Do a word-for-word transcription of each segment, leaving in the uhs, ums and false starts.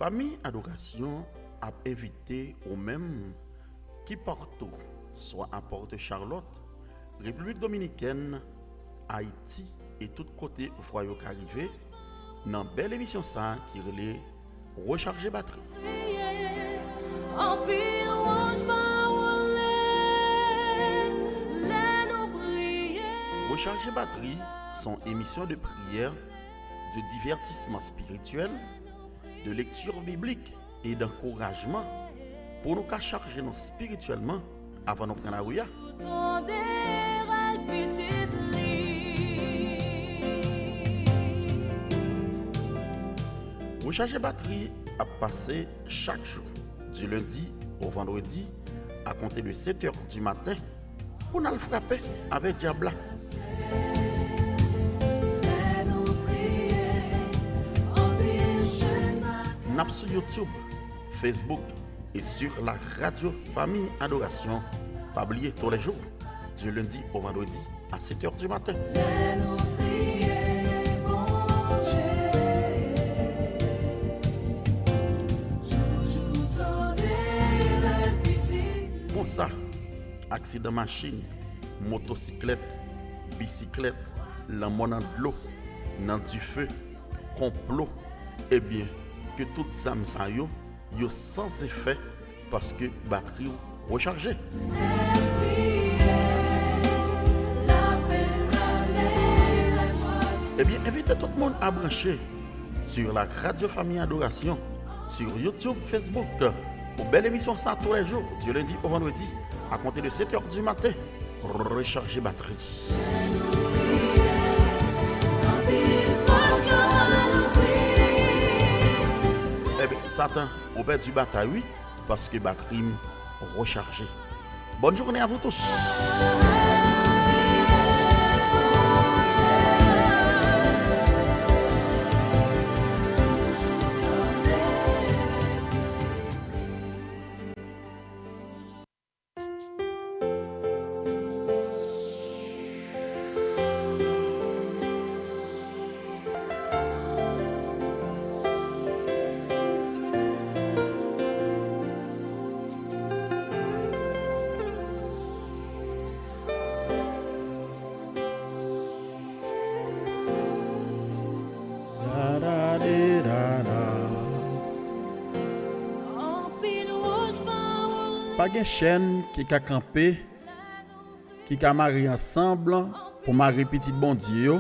Fanmi Adorasyon ap envite ou menm ki partou, swa a Port Charlotte, Repiblik Dominikèn, Ayiti e tout kote ou fwa yo ka rive, nan bèl emisyon sa a ki rele Rechaje Batri. Anpil wòch pa wole lè nou priye. Rechaje Batri, son émission de prière, de divertissement spirituel, de lecture biblique et d'encouragement pou nou ka chaje nou espirityèlman avan nou pran lari a. Tande rèl pitit li. Rechaje Batri ap pase chak jou, du lundi au vendredi, à compter de sept heures du matin, pou n al frape avèk dyab la. N ap sou YouTube, Facebook et sur la radio Famille Adoration. Pa bliye, tous les jours, du lundi au vendredi, à sept heures du matin. Konsa, aksidan machin, motosiklèt, bisiklèt, lanmò nan dlo, nan dife, konplo, ebyen, ke tout zam sa yo, yo san efè paske batri w rechaje. Ebyen, envite tout moun a branche sur la Radio Famille Adoration, sur YouTube, Facebook, pou bèl emisyon sa tous les jours, du lundi au vendredi, à compter de sept heures du matin. Rechaje batri. Ebyen, Satan, ou pèdi batay wi, paske batri m rechaje. Bonne journée à vous tous. Pa gen chèn ki ka kanpe, ki ka mare ansanm pou mare pitit Bondye yo.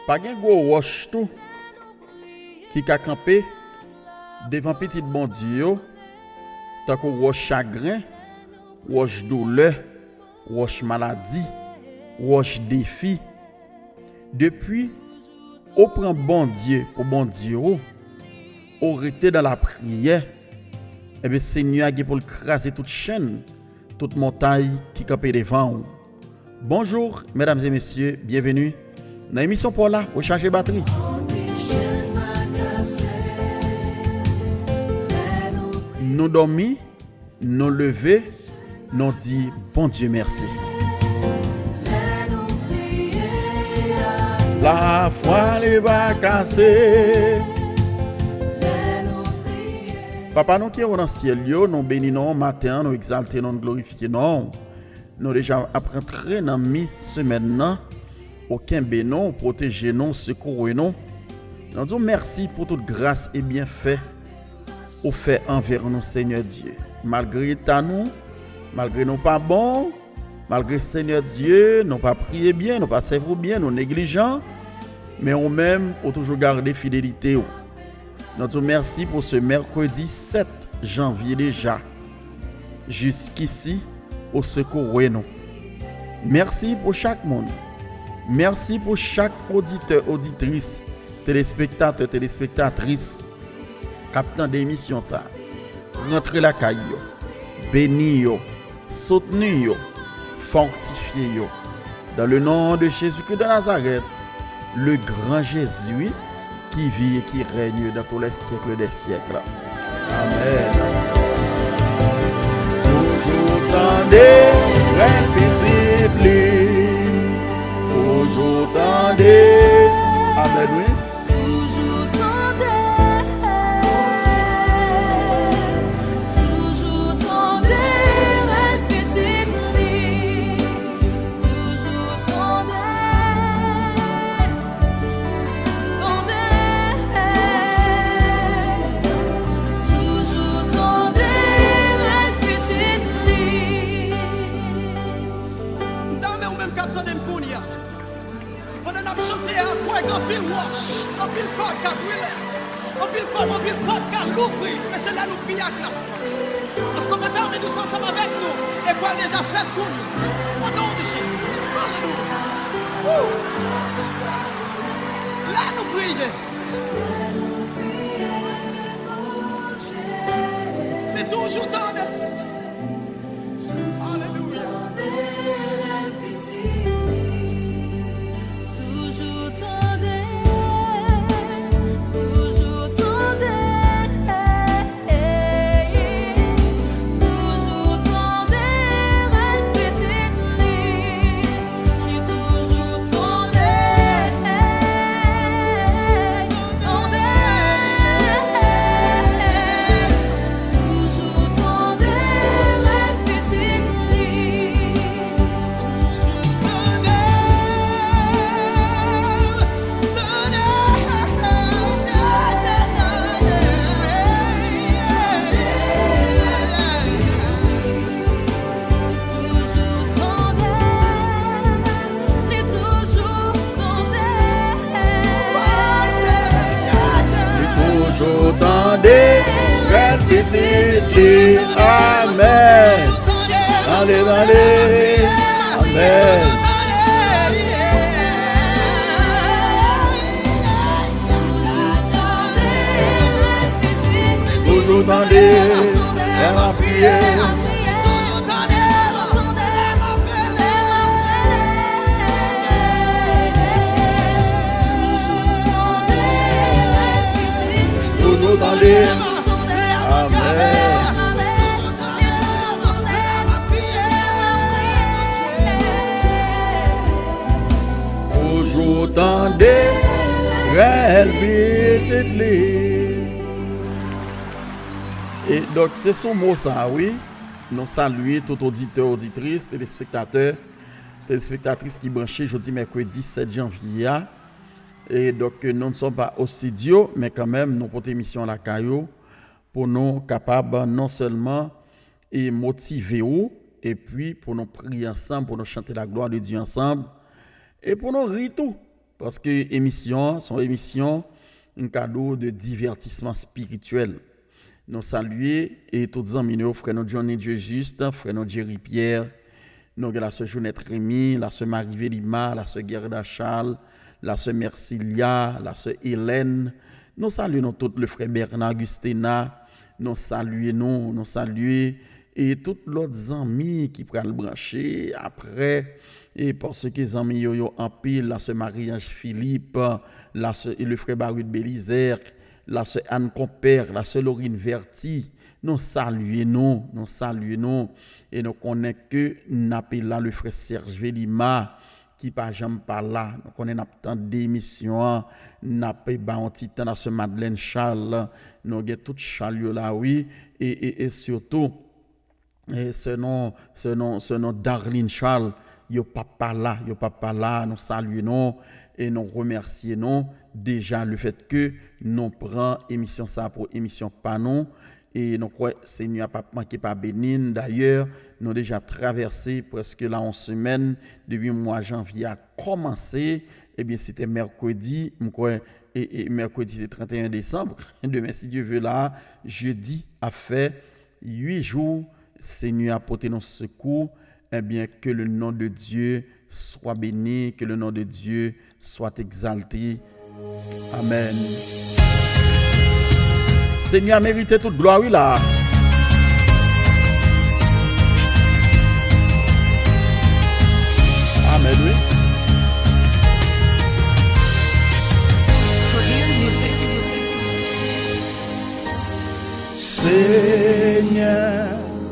Pa gen gwo wòch tou ki ka kanpe devan pitit Bondye yo, tankou wòch chagren, wòch doulè, wòch maladi, wòch defi. Depi ou pran Bondye pou Bondye ou, ou rete nan lapriyè, ebyen, Senyè a gen pou l kraze tout chèn, tout montay ki kanpe devan w. Bonjou, medam e mesye, byenveni nan emisyon pa w la, Rechaje Batri. Nou dòmi, nou leve, nou di Bondye mèsi. Lafwa li pa kase. Papa nou ki o nan syèl yo, nou beni non w maten an, nou egzalte non w, nou glorifye non w. Nou deja ap rantre nan mi semèn nan. Ou kenbe nou, ou pwoteje nou, ou sekoure nou. Nou di w mèsi pou tout gras e byenfè ou fè anvè nou, Senyè Dye. Malgre eta nou, malgre nou pa bon, malgre, Senyè Dye, nou pa priye byen, nou pa sèvi w byen, nou neglijan, men ou menm, ou toujou gade fidelite w. Nou di w mèsi pou se mèkredi sèt janvye deja. Jiskisi, ou sekoure nou. Mèsi pou chak moun. Mèsi pou chak oditè, oditris, telespektatè, telespektatris k ap tande emisyon sa a. Rantre lakay yo. Beni yo. Soutni yo. Fòtifye yo. Dans le nom de Jésus-Christ de Nazareth, le grand Jésus, wi, qui vit et qui règne dans tous les siècles des siècles. Amèn. Toujou tande rèl pitit li. Toujou tande. Amèn, wi. Toujou tande. Ou menm k ap tande m kounye a. Pandan n ap chante a, kwè gen anpil wòch, anpil pòt k ap brile, anpil pòt, anpil pòt k ap louvri, men se lè nou priye ak lafwa. Paske w pa ta renmen di sa ansanm avèk nou, e pral deja fèt kounye a. O non de Jezi. Alelouya. Woo. Lè nou priye, li toujou tande. Alelouya. Toujou tande, toujou tande, toujou tande rèl pitit li. Li toujou tande, tande, toujou tande rèl pitit li. Toujou tande, tande, tande. Toujou tande, li toujou tande. Li toujou tande rèl pitit li. Amèn. Tande, tande. Amèn. Toujou tande lè m ap priye. Toujou tande. Amèn. Toujou tande rèl pitit li. E donk, se sou mo sa a, wi, nou salye tout oditè, oditris, telespektatè, telespektatris ki branche jodi mèkredi sèt janvye a. Et donc, nous ne sommes pas au studio, men kanmenm, nou pote emisyon lakay ou pou nou kapab non sèlman e motive ou, epi pou nou priye ansanm, pou nou chante la gloire de Dieu ansanm, e pou nou ri tou. Paske emisyon an, se yon emisyon, yon kado de divertissement spirituel. Nou salye e tout zanmi nou yo, frè nou Johnny Dieujuste, frè nou Jerry Pierre, nou gen la sè Jonette Remy, la sè Marie Velima, la sè Gerda Charles, la sè Mercilia, la sè Hélène. Nou salye nou tout, le frè Bernard Gustena. Nou salye nou, nou salye e tout lòt zanmi ki pral branche aprè, e paske zanmi yo, yo anpil, la sè Marie-Ange Philippe, la sè, e le frè Baruth Belizaire, la sè Anne Compère, la sè Laurine Verti, nou salye nou, nou salye nou, e nou konnen ke n ap la, le frè Serge Velima, ki pa janm pa la. Nou konnen n ap tande emisyon an, n ap ba yon ti tan a sè Madeleine Charles. Nou gen tout Charles yo la, wi. E, e, e sitou, e sè nou, sè nou, sè nou Darline Charles, yo p ap pa la, yo p ap pa la. Nou salye nou e nou remèsye nou deja le fèt ke nou pran emisyon sa pou emisyon pa nou. E nou kwè Senyè a p ap manke pa beni n. Dayè, nou deja travèse prèske la yon semèn depi mwa janvye a kòmanse. Ebyen, se te mèkredi, m kwè, e, e mèkredi se trannteyen desanm. Demen, si Dye ve, la, jedi ap fè uit jou. Senyè a pote nou sekou. Ebyen, que le nom de Dieu soit béni, que le nom de Dieu soit exalté. Amèn. Senyè a merite tout glwa, wi, la. Amèn, wi. Senyè,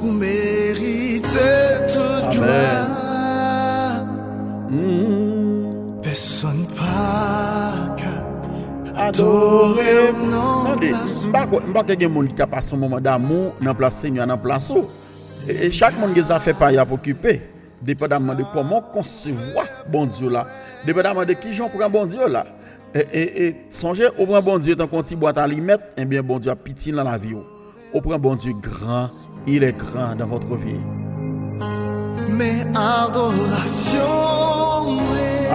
ou merite tout glwa. Pèsonn pa ka adore w nan plas ou. Tande, m pa kwè, m pa kwè gen moun ki ka pase yon moman damou nan plas Senyè a, nan plas ou. E, e chak moun gen zafè pa y ap okipe. Depandaman de kòman w konsevwa Bondye w la, depandaman de kijan w pran Bondye w la. E, e, e sonje, ou pran Bondye tankou yon ti bwat alimèt, ebyen, Bondye ap piti nan lavi w. Ou pran Bondye gran, il est grand dans votre vie. Men, adorasyon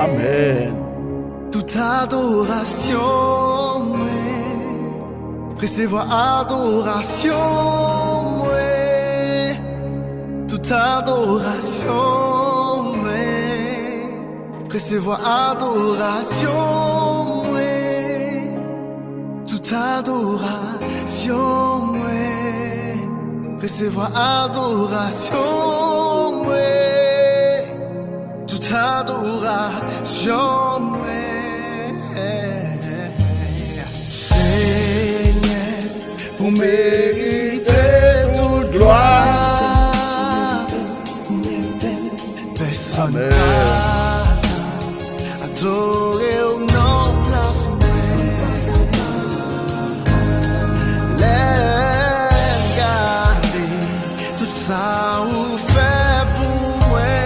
Amèn. Tout adorasyon mwen, resevwa adorasyon mwen. Tout adorasyon mwen, resevwa adorasyon mwen. Tout adorasyon mwen, resevwa adorasyon mwen. Tout adorasyon mwen. Senyè, ou merite tout glwa. Pèsonn pa ka adore w nan plas mwen. Lè m gade tout sa ou fè pou mwen,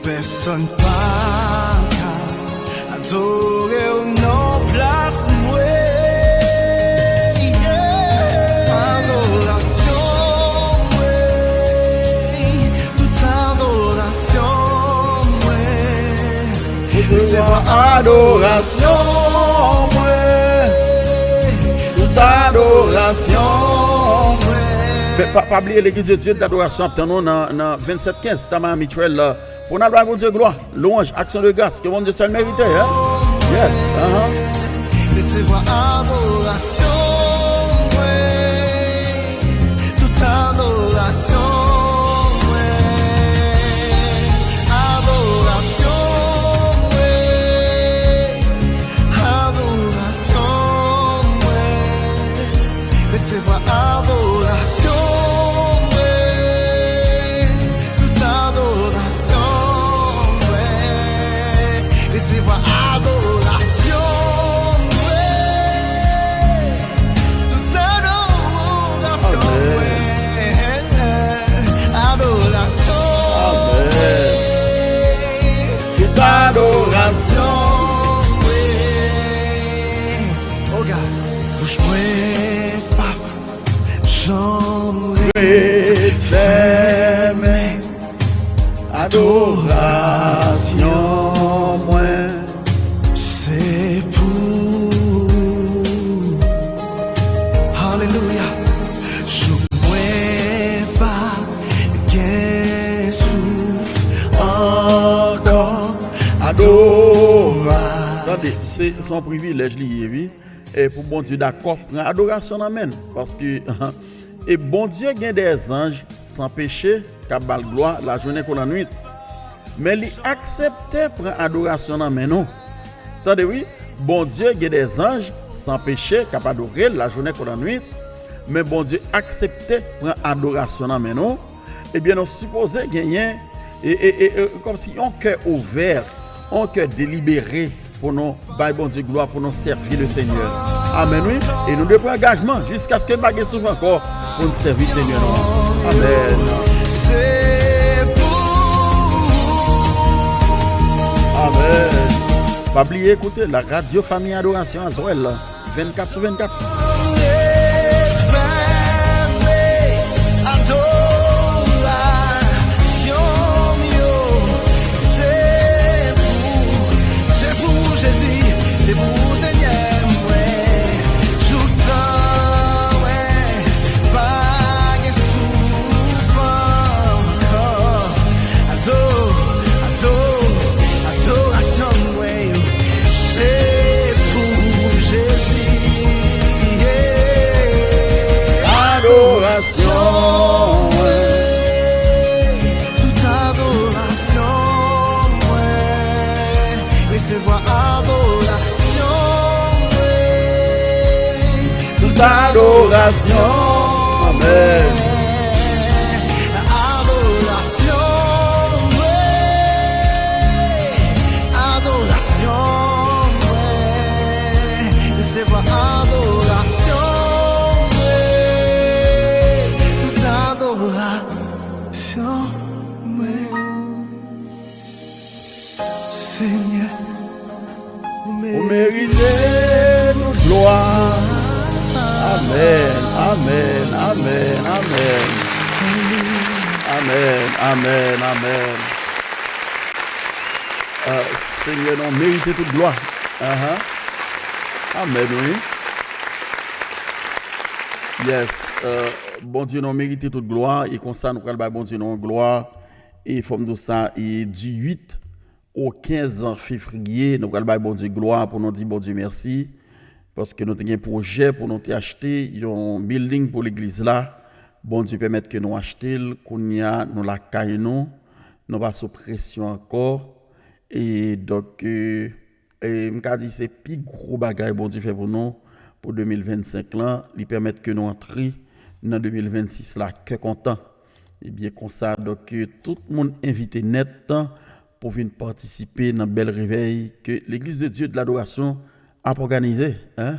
pèsonn pa ka adore w nan plas mwen. Adorasyon mwen, tout adorasyon mwen. Resevwa adorasyon mwen, tout adorasyon mwen. Men pa, pa bliye, Legliz de Dieu, adorasyon ap tann ou nan, nan vennsèt kenz, Tamara Mitchell la. Pou n al bay Bondye glwa, lwanj, aksyon de gras, ke Bondye sèl merite, hein? Yes, uh-huh. Resevwa adorasyon mwen, tout adorasyon mwen, adorasyon mwen, adorasyon mwen. Resevwa adorasyon mwen, tout adorasyon mwen. Resevwa adorasyon mwen, tout adorasyon mwen. Adorasyon mwen, tout adorasyon mwen. Oh God, bouch mwen p ap janm ret fèmen. Adorasyon mwen se pou ou. Alelouya. Jou mwen pa gen souf ankò. Adora. Tande, se, se yon privilèj li ye, wi. E pou Bondye dakò pran adorasyon nan men n. Paske, e Bondye gen dè zanj san peche k ap ba l glwa lajounen kou lannwit. Men li aksepte pran adorasyon nan men nou. Tande wi, Bondye gen dè zanj san peche k ap adore l lajounen kou lannwit. Men Bondye aksepte pran adorasyon nan men nou. Ebyen, nou sipoze genyen, e, e, e, e, kòmsi yon kè ouvè, yon kè delibere pou nou bay Bondye glwa, pou nou sèvi le Senyè. Amèn, wi. E nou dwe pran angajman jiskaske n pa gen souf ankò pou n sèvi Senyè nou an. Amèn. Amèn. Pa bliye koute la radyo Fanmi Adorasyon Azwèl. Vennkat sou vennkat. Adorasyon m yo, se pou, se pou Jezi, se pou Senyè mwen. Jouk tan mwen pa gen souf ankò. Ado-, ado-, adorasyon mwen yo, se pou Jezi, yeah. Adorasyon mwen, tout adorasyon mwen, resevwa adorasyon mwen. Tout adorasyon. Amèn. Adorasyon mwen, adorasyon mwen, resevwa adorasyon mwen, tout adorasyon mwen. Senyè, ou merite tout glwa. Amèn, amèn, amèn, amèn. Amèn, amèn, amèn. Ah, Senyè, nou merite tout glwa. Ahan. Amèn, wi. Yes. Euh, Bondye, nou merite tout glwa. E konsa, nou pral bay Bondye nou glwa. E fò m di w sa, e di uit o kenz fevriye, nou pral bay Bondye glwa pou nou di Bondye mèsi. Paske nou te gen pwojè pou nou te achte yon building pou legliz la. Bondye pèmèt ke nou achte l. Kounye a, nou lakay nou. Nou pa sou presyon ankò. E donk, e, e m ka di se pi gwo bagay Bondye fè pou nou pou de mil vennsenk lan. Li pèmèt ke nou antre nan de mil vennsis la kè kontan. Ebyen, konsa, donk, e, tout moun envite nèt pou vin patisipe nan bèl revèy ke Legliz de Dye de Ladorasyon ap òganize, en.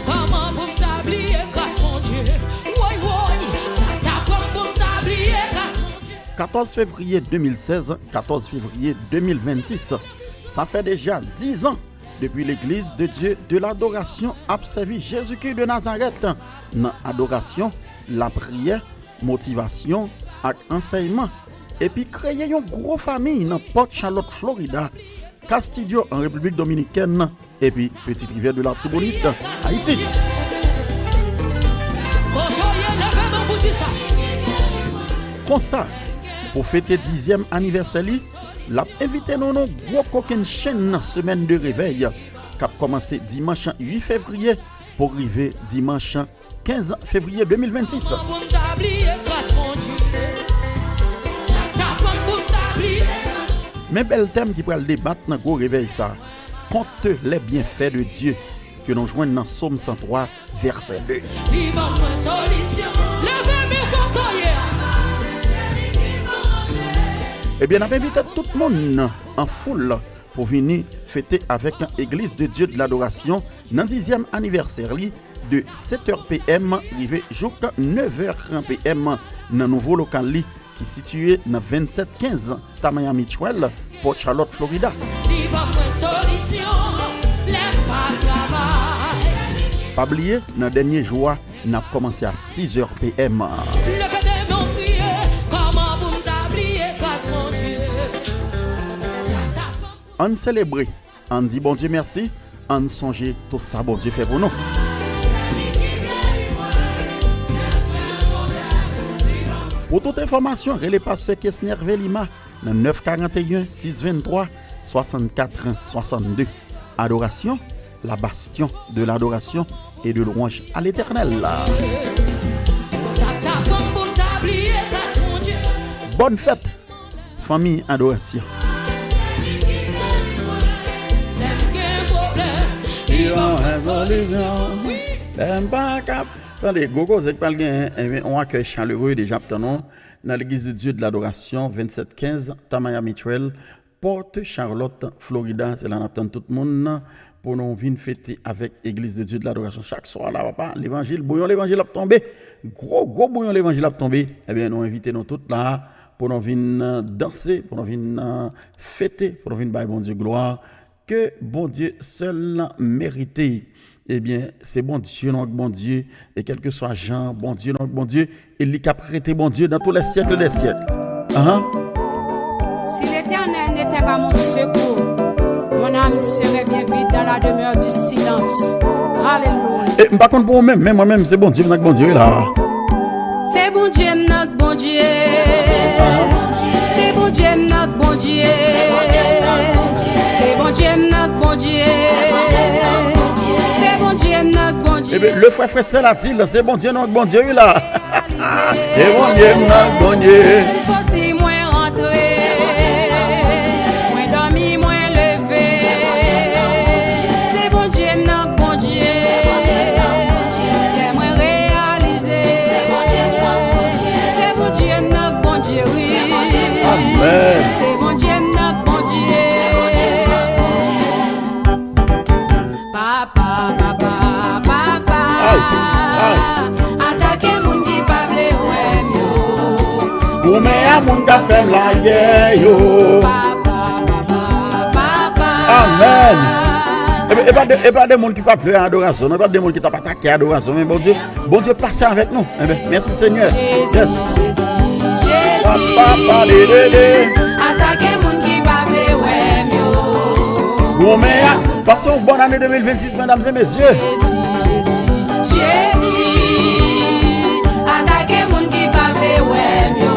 Kòman pou m ta bliye gras Bondye? Woy, woy, sa ta pran pou m ta bliye gras Bondye? Katòz fevriye de mil sèz, katòz fevriye de mil vennsis. Sa fè deja diz an depi Legliz de Dye de Ladorasyon ap sèvi Jezikri de Nazarèt nan adorasyon, lapriyè, motivasyon ak ansèyman, epi kreye yon gwo fanmi nan Port Charlotte, Florida, Castillo an Repiblik Dominikèn, epi Petite Rivière de l'Artibonite, Ayiti. Konsa, pou fete dizyèm anivèsè li, l ap envite nou nan gwo kokennchenn nan semèn de revèy k ap kòmanse dimanch uit fevriye pou rive dimanch kenz fevriye de mil vennsis. Men bèl tèm ki pral debat nan gwo revèy sa, Compte les bienfaits de Dieu, ke nou jwenn nan Sòm san twa, vèsè de. Ebyen, n ap envite tout moun an foul pou vini fete avèk Église de Dieu de l'Adoration nan dizyèm anivèsè li de sèt è p m rive jouk nèv è p m nan nouvo lokal li ki sitiye nan vennsèt kenz Tamaya Mitchell, Port Charlotte, Florida. Li ban mwen solisyon lè m pa travay. Pa bliye, nan dènye jou a, n ap kòmanse a sis è p m. Leve de men w priye, kòman pou m ta bliye gras Bondye? Sa ta pran Ann selebre, ann di Bondye mèsi, ann sonje tout sa Bondye fè pou nou. Pou tout enfòmasyon, rele pastè Kesner Velima nan nèf karanteyen, sis venntwa, swasannkat, swasannde. Adoration, la bastion de l'adoration et de louange à l'Éternel. Bòn fèt, fanmi adorasyon. Yon rezolisyon. Lè m pa kap. Tande, gwo koze k pral genyen, ebyen, yon akèy chalere deja ap tann nou nan Legliz de Dye de Ladorasyon, vennsèt kenz Tamaya Mitchell, Port Charlotte, Florida. Se la n ap tann tout moun pou nou vin fete avèk Egliz de Dye de Ladorasyon. Chak swa la, papa, levanjil, bouyon levanjil ap tonbe. Gwo, gwo bouyon levanjil ap tonbe. Ebyen, nou envite nou tout la pou nou vin, euh, danse, pou nou vin, euh, fete, pou nou vin bay Bondye glwa ke Bondye sèl merite. Ebyen, se Bondye nou ak Bondye, e kèlkeswa jan, Bondye nou ak Bondye, e li k ap rete Bondye dans tous les siècles des siècles. Ahan. Si l'Éternel n'était pas mon secours, mon âme serait bien vite dans la demeure du silence. Alléluia. E m pa konn pou ou menm, men mwen menm, se Bondye m nan ak Bondye wi la. Se Bondye m nan ak Bondye. Se Bondye m nan ak Bondye. Se Bondye m nan ak Bondye. Se Bondye m nan ak Bondye. Ebyen, le frè, frè, sè la di l, se Bondye nou ak Bondye wi la. Se Bondye m nan ak Bondye. Mwen soti, mwen rantre. Mwen dòmi, mwen leve. Se Bondye m nan ak Bondye. Lè mwen reyalize. Se Bondye m nan ak Bondye, wi. Amèn. Se Bondye m nan ak Bondye. Papa, papa, papa. Ay, ay. Atake moun ki pa vle wè m yo. Goumen a moun k ap fè m lagè yo. Papa, papa, papa. Amèn. E, e pa de, e pa de moun ki pa vle adorasyon, non, e pa de moun ki t ap atake adorasyon, men Bondye, Bondye pase avèk nou. Ebyen, mèsi Senyè. Jezi, yes. Jezi, Jezi. Papa, pale, lele. Atake moun ki pa vle wè Pase yon bòn ane de mil vennsis, medam e mesye. Jezi, Jezi, Jezi, atake moun ki pa vle wè m yo.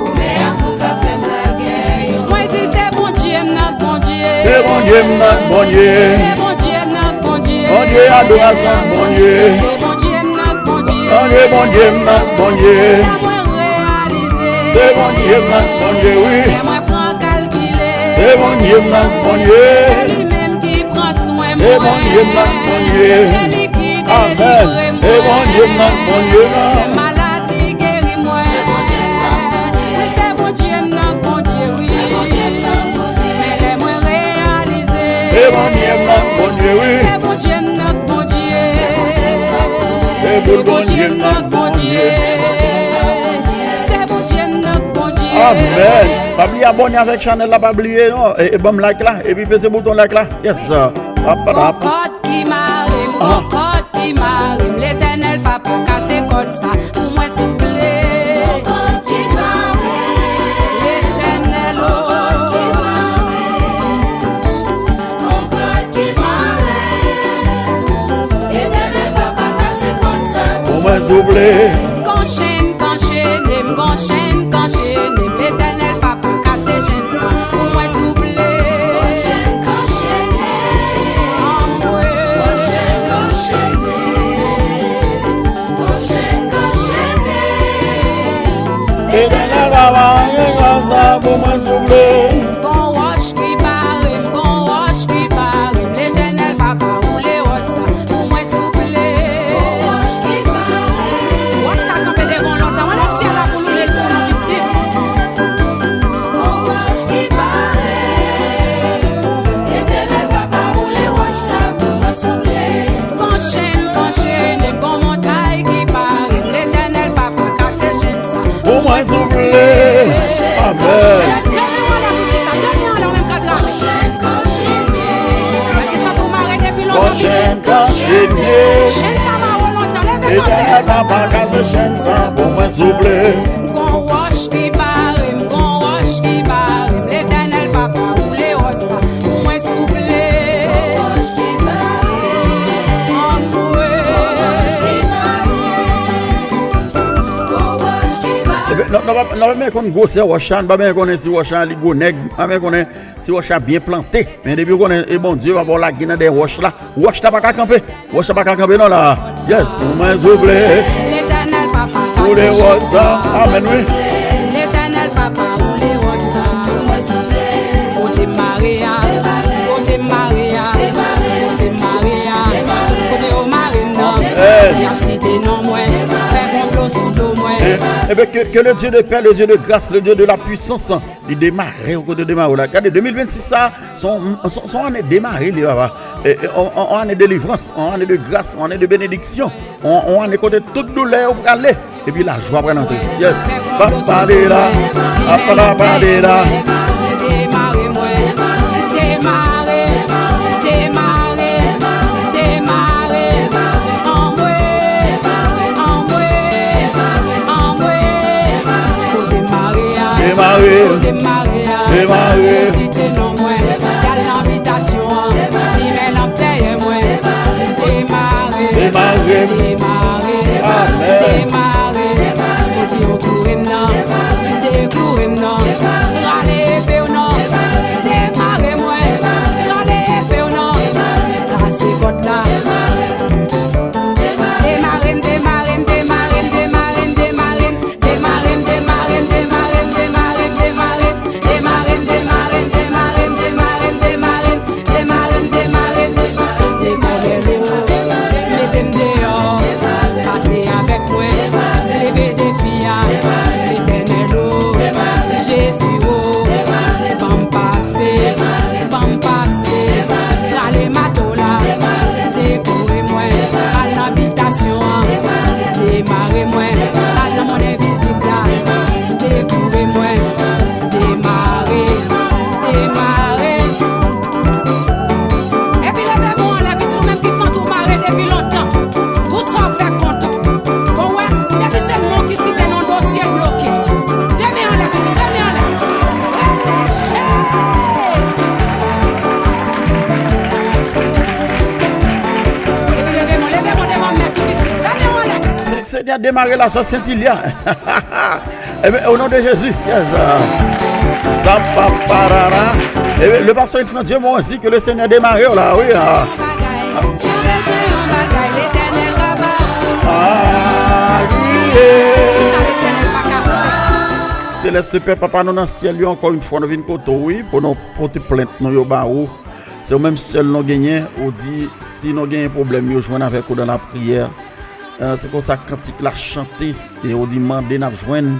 Ou mè ak moun k ap fè m lagè yo. Mwen di se Bondye m nan k Bondye. Se Bondye m nan k Bondye. Se Bondye m nan k Bondye. Bondye adorasyon Bondye. Se Bondye m nan k Bondye. Bondye, Bondye m nan k Bondye. Lè mwen reyalize. Se Bondye m nan k Bondye, wi. Lè mwen pran kalkile. Se Bondye m nan k Bondye. Se li menm ki pran swen mwen. Se Bondye m nan k Bondye. Se li ki delivre mwen. Amèn. Se Bondye m nan k Bondye, non. Lè malad li geri mwen. Se Bondye m nan k Bondye. Se Bondye m nan k Bondye, wi. Se Bondye m nan k Bondye. Men lè mwen reyalize. Se Bondye m nan k Bondye, wi. Se Bondye m nan k Bondye. Se Bondye m nan k Bondye. Se Bondye m nan k Bondye. Se Bondye m nan k Bondye. Amèn. Pa bliye abòne avèk chanèl la, pa bliye non. E, e ban m like la, epi peze bouton like la. Yes. Ap, ap, ap. Gon kòd ki mare m, gon kòd ki mare m. Letènèl papa kase kòd sa pou mwen souple. Gon kòd ki mare m. Letènèl o. Gon kòd ki mare m. Gon kòd ki mare m. Letènèl papa kase kòd sa pou mwen souple. Gon chenn k anchene m, gon chenn k anchene m. Letènèl papa kase chenn sa pou mwen souple. Gon chenn k anchene m. Anmwe. Gon chenn k anchene m. Gon chenn k anchene m. Letènèl papa kase chenn sa pou mwen souple. Gon wòch ki pare m, gon wòch ki pare m. Letènèl papa woule wòch sa pou mwen souple. Gon wòch ki pare m. Wòch sa kanpe devan w lontan. Ann nan syèl la pou nou li pou nou pitit. Gon wòch ki pare m. Letènèl papa woule wòch sa pou mwen souple. Gon chenn k anchene m, gon montay ki pare m. Letènèl papa kase chenn sa pou mwen souple. Amèn. Leve w anlè pou di sa. Leve w anlè, ou menm k ap travay. Mwen gen sa tou mare depi lontan, pitit. Chenn sa mare w lontan. Leve kanpe. Letènèl papa kase chenn sa pou mwen souple. Gon wòch ki pare m, gon wòch ki pare m. Letènèl papa woule wòch sa pou mwen souple. Gon wòch ki pare m. Anmwe. Gon wòch ki pare m. Gon wòch ki pare m. Epi, nou, nou pa, nou pa menm konn gwosè wòch la, nou pa menm konnen si wòch la li gwo nèg, nou pa menm konnen si wòch la byen plante. Men depi w konnen e Bondye pa ba w lage nan dèyè wòch la, wòch la pa ka kanpe. Wòch la pa ka kanpe non la. Yes, pou mwen souple. Letènèl papa woule wòch sa. Amèn, wi. Letènèl papa woule wòch sa. Kote m mare a, kote m mare a, kote m mare a, kote yo mare m nan. Amèn. Y ap site non mwen, fè konplo sou do mwen. E, e ben, que, que le Dieu de paix, le Dieu de grâce, le Dieu de la puissance, li demare w kote w demare w la. Gade, de mil vennsis sa, se yon, se yon, se yon ane demare li, papa. E, e, yon, yon, yon ane delivrans, yon ane de gras, yon ane de benediksyon, yon, yon ane kote tout doulè yo prale, epi lajwa pral antre. Yes. Papa de la, papa de la. Demare mwen, demare, demare, demare, anmwe, anmwe, anmwe, kote mare a, demare, kote mare a, demare. Site non mwen, y al nan bitasyon an, limen lanp dèyè mwen, demare, demare, demare, amèn, demare, kote yo kloure m nan, dekloure m nan, rale epe w nan, demare mwen, rale epe w nan, kase kòd la. Demare m, demare m, demare m, demare m, demare m. Demare m, demare m, demare m, demare m, demare m. Demare m, demare m, demare m, demare m, demare m. Demare m, demare m, demare m, demare m, demare m. Mete m deyò, pase avèk mwen, leve defi a, Letènèl o. Seigneur, démarrer la sa Saint-Ilia. Eh bien, au nom de Jésus. Yes. Zapaparara. Eh bien, le pasteur Franck Dieu Morancy, que le Seigneur démarre là, oui. Ah. Ah, oui. Seleste Pè, Papa nou nan syèl yo, ankò yon fwa nou vin kote w, wi, pou nou pote plent nou yo ba ou. Se ou menm sèl nou genyen, ou di si nou genyen pwoblèm yo jwenn avèk ou dans la prière. Eh, se konsa kantik la chante, e ou di mande n ap jwenn,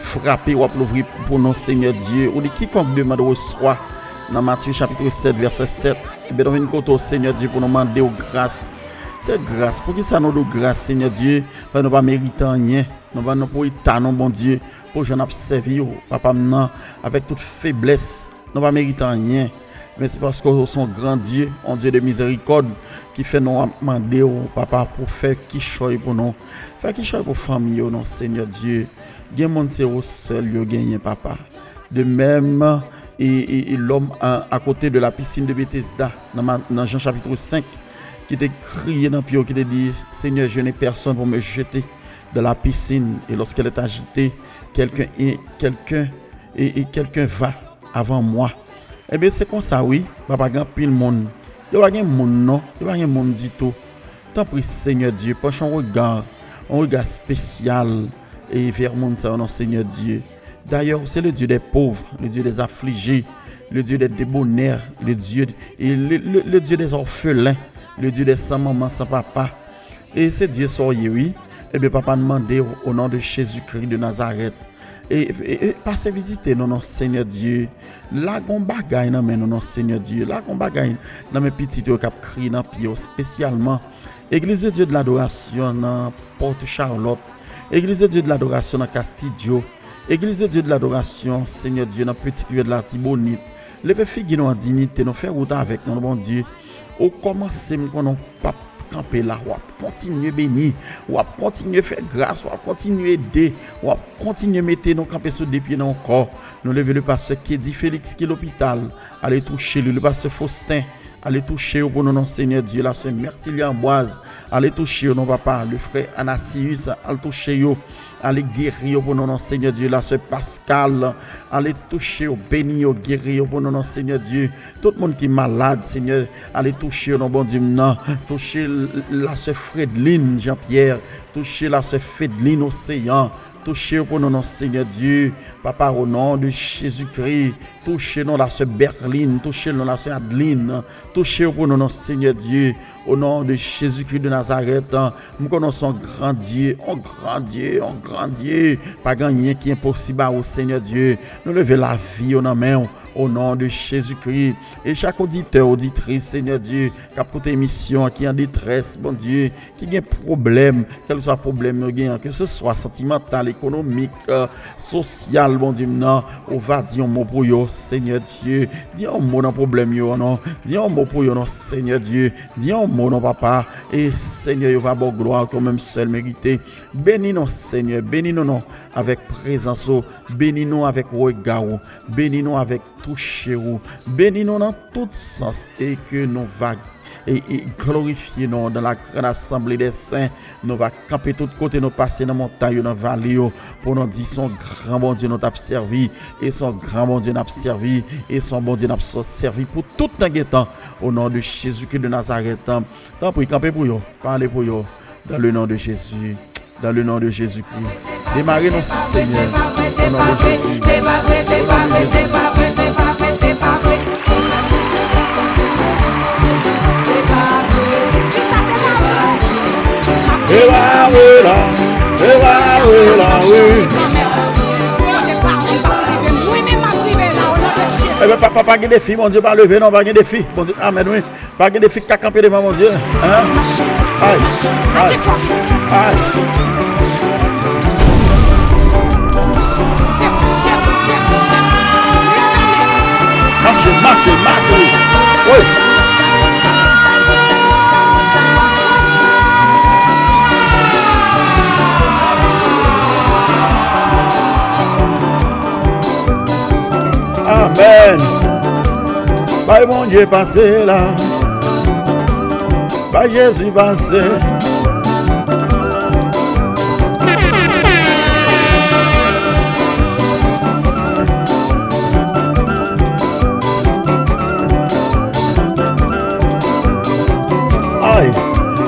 frape w ap louvri pou nou Senyè Dye. Ou di quiconque demande reçoit nan Matye chapit sèt vèsè sèt. Ebyen nou vin kote w Senyè Dye pou nou mande w gras. Se gras. Poukisa nou di w gras Senyè Dye? Paske nou pa merite anyen. Nou pa nan pou eta nou Bondye, pou jan n ap sèvi w, Papa m nan, avèk tout feblès. Nou pa merite anyen. Men se paske w se yon gran Dye, yon Dye de mizerikòd, ki fè nou ap mande w, Papa, pou fè kichòy pou nou. Fè kichòy pou fanmi yo, non, Senyè Dye. Gen moun se ou sèl yo genyen, Papa. De même, et, et, et l'homme à, à côté de la piscine de Bethesda, nan, Ma- nan Jan chapit senk, ki te kriye nan pye w, ki te di, Seigneur, je n'ai personne pour me jeter dans la piscine. Et lorsqu'elle est agitée, quelqu'un et quelqu'un et, et quelqu'un va avant moi. Ebyen, se konsa, wi. Papa, gen anpil moun. Yo pa gen moun, non. Yo pa gen moun ditou. Tanpri, Senyè Dye, panche yon rega, yon rega espesyal e vè moun sa yo, non, Senyè Dye. D'ailleurs, c'est le Dieu des pauvres, le Dieu des affligés, le Dieu des débonnaires, le Dieu, et le, le, le Dieu des orphelins, le Dieu des sans maman, sans papa. E se Dye sa w ye, wi. Ebyen, Papa, n mande w, o non de Jezikri de Nazarèt, e, e, e pase vizite nou, non, Senyè Dye. Lage yon bagay nan men nou, non, Senyè Dye. Lage yon bagay nan men pitit yo k ap kriye nan pye w, espesyalman Eglise de Dieu de l'Adoration nan Porte Charlotte, Eglise de Dieu de l'Adoration nan Castillo, Eglise de Dieu de l'Adoration, Senyè Dye, nan Petite Rivière de l'Artibonite. Leve figi nou an diyite, nou fè wout avèk nou, Bondye. Ou kòmanse, m konnen w p ap kanpe la. W ap kontinye beni, w ap kontinye fè gras, w ap kontinye ede, w ap kontinye mete nou kanpe sou de pye nou ankò. Nou leve le pastè Kedi Félix ki lopital, ale touche li, le pastè Faustin, ale touche yo pou nou, non, Senyè Dye, la sè Mercilia Amboise, ale touche yo, non, Papa, le frè Anasius, al touche yo, ale geri yo pou nou, non, Senyè Dye, la sè Pascal, ale touche yo, beni yo, geri yo pou nou, non, Senyè Dye. Tout moun ki malad, Senyè, ale touche yo, non, Bondye m nan. Touche l- la sè Fredline Jean Pierre, touche la sè Fedline Océan, touche yo pou nou, non, Senyè Dye. Papa, o non de Jezikri, touche non la sè Berline, touche non la sè Adeline, touche yo pou nou, non, Senyè Dye. O non de Jezikri de Nazarèt, m konnen w se yon gran Dye, yon gran Dye, yon gran Dye. Pa gen anyen ki enposib a ou, Senyè Dye. Nou leve lavi yo nan men w, o non de Jezikri. E chak oditè, oditris, Senyè Dye, k ap koute emisyon an, ki an detrès, Bondye, ki gen pwoblèm, kèlkeswa pwoblèm yo gen an, ke se swa santimantal, ekonomik, eh, sosyal, Bondye m nan, ou va di yon mo pou yo, Senyè Dye. Di yon mo nan pwoblèm yo an, non. Di yon mo pou yo, non, Senyè Dye. Di yon mo, non, Papa. E, Senyè, yo va ba w glwa ke w menm sèl merite. Beni nou, Senyè. Beni nou, non, avèk prezans ou. Beni nou avèk rega ou. Beni nou avèk touche ou. Beni nou nan tout sans e ke nou va e, e glorifye non w dans la grande assemblée des saints. Nou va kanpe tout kote nou pase, nan montay yo, nan vale yo, pou nou di se yon gran Bondye nou t ap sèvi, e se yon gran Bondye n ap sèvi, e se yon Bondye n ap sèvi pou tout tan gen tan. O non de Jezikri de Nazarèt, tanpri, kanpe pou yo, pale pou yo, dans le nom de Jésus. Dans le nom de Jésus-Christ. Demare non, Senyè. O non de Jezi. O non de Jezi. Se pa vre la. Se pa vre la, wi. Ebyen, papa, pa gen defi, Bondye pa leve, non, pa gen defi. Bondye, amèn, wi. Pa gen defi k ka kanpe devan Bondye. Hein? Ay. Ay. Ay. Mache, mache, mache. Wi. Amèn. Bay Bondye pase la. Bay Jezi pase.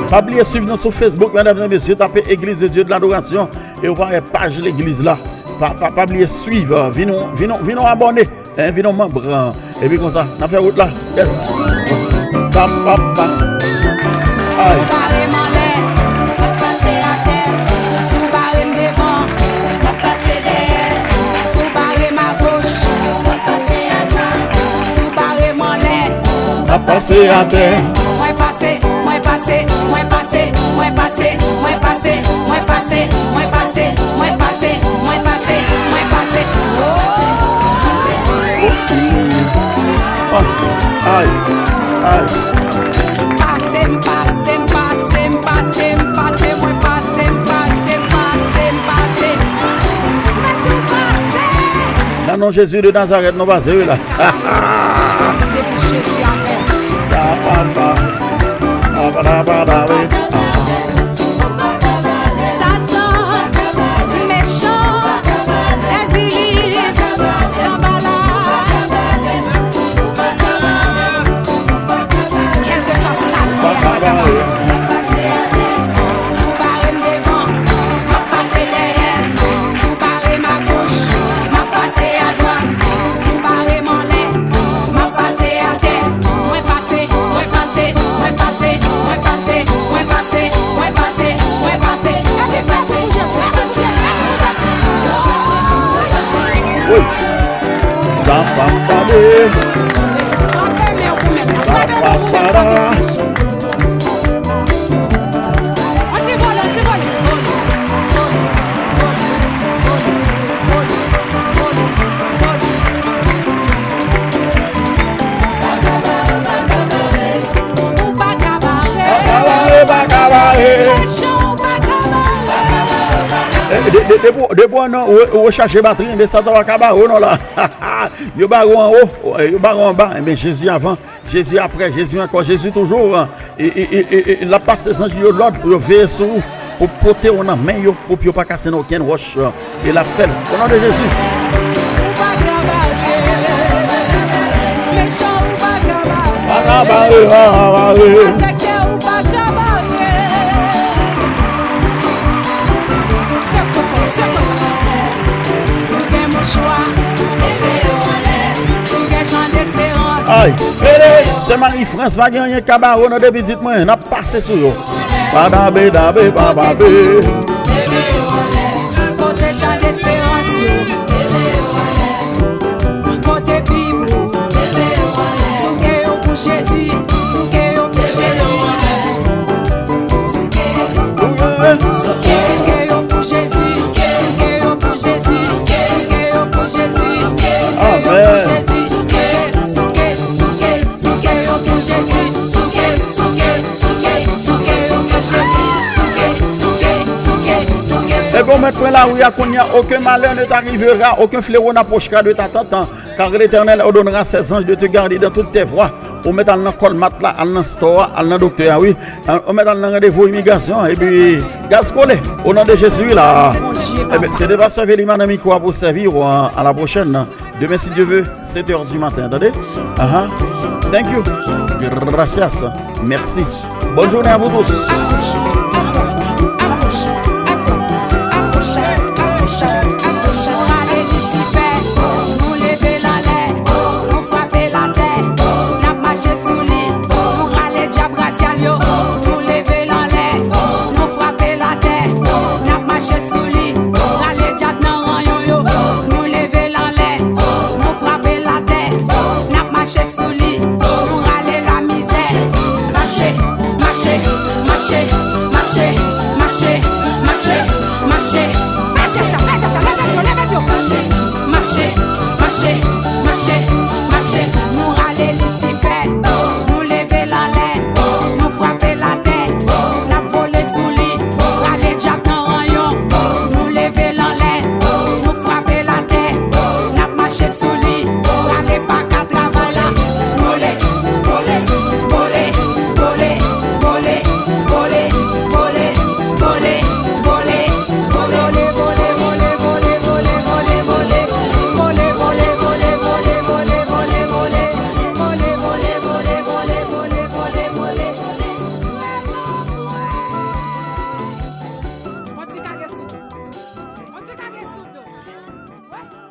Pa bliye swiv nou sou Facebook, medam e mesye, tape Église de Dieu de l'Adoration e w va wè paj legliz la. Pa, pa, pa bliye swiv, vin nou, vin nou, vin nou abòne, hein, vin nou manm. Epi konsa, n ap fè wout la. Yes. Sa papa. Ay. Si w bare m anlè, m ap pase atè. Si w bare m devan, m ap pase dèyè. Si w bare m agoch, m ap pase adwat. Si w bare m anlè, m ap pase atè. Mwen pase, mwen pase, mwen pase, mwen pase, mwen pase, mwen pase, mwen pase, mwen pase, mwen pase, mwen pase. Oh! Ay, ay. Pase m, pase m, pase m, pase m, pase, mwen pase m, pase m, pase m, pase. Mwen di w pase. Nan non Jezi de Nazarèt, nou pase wi la. Depi Jezi avè m. Pa, pa, pa. Pa, pa, pa, pa, pa, wi. Satan, mechan, èzili, kanbala. Kèlkeswa sa l ye, pa kanbala. Si w bare m devan, m ap pase dèyè. Si w bare m agoch, m ap pase adwat. Si w bare m anlè, m ap pase atè. Mwen pase, mwen pase, mwen pase, mwen pase, mwen pase, mwen pase, mwen pase. Epi pase pou Jezi, pase pou Jezi. Woy! Sa pa m tande. Frape men w pou mèt la. Frape men w pou mèt la, piti. Anti vole, anti vole. Ou pa ka bare. Pa ka bare, pa ka bare. Mechan, ou pa ka bare. Eh, de- de- depi w- depi w nan re- rechaje batri, men Satan pa ka bare w non la. Yo bare w anwo, yo bare w anba, men Jezi avan. Jezi apre, Jezi ankò, Jezi toujou. E, e, e, e, e, l ap pase zanj li yo lòd pou yo veye sou ou, pou pote w nan men yo, pou pye w pa kase nan okenn wòch. E l ap fè l. O non de Jezi. Ou pa ka bare. Mechan, ou pa ka bare. Pa ka bare, pa ka bare. Malfektè, ou pa ka bare. Sekwe kò, sekwe kò. Si w gen mouchwa, leve yo anlè. Si w gen jan desperans. Ay, mele, se Marie France, pa gen anyen k ka bare w non de pitit mwen, n ap pase sou yo. Pa dabe, dabe, pa babe. Kote jan desperans yo. Kote Bib ou. Souke yo pou Jezi, souke yo pou Jezi. Souke yo pou Jezi, souke yo pou Jezi, souke yo pou Jezi, souke yo pou Jezi, souke, souke, souke, souke yo pou Jezi, souke, souke, souke, souke yo pou Jezi, souke, souke, souke, souke. Ebyen, w mèt pran lari a kounye a, aucun malheur ne t'arrivera, aucun fléau n'approchera de ta tente, car l'Éternel ordonnera ses anges de te garder dans toutes tes voies. Ou mèt al nan Colmart la, al nan store a, al nan doktè a, wi. Ou mèt al nan randevou imigrasyon, epi gaz kole, o non de Jezi, wi la. Ebyen, se te pastè Velima nan mikwo a pou sèvi w, a la pwochèn. Demen, si Dye ve, sèt è di maten, tande? Aha. Thank you. Gracias. Merci. Bonne journée à vous tous.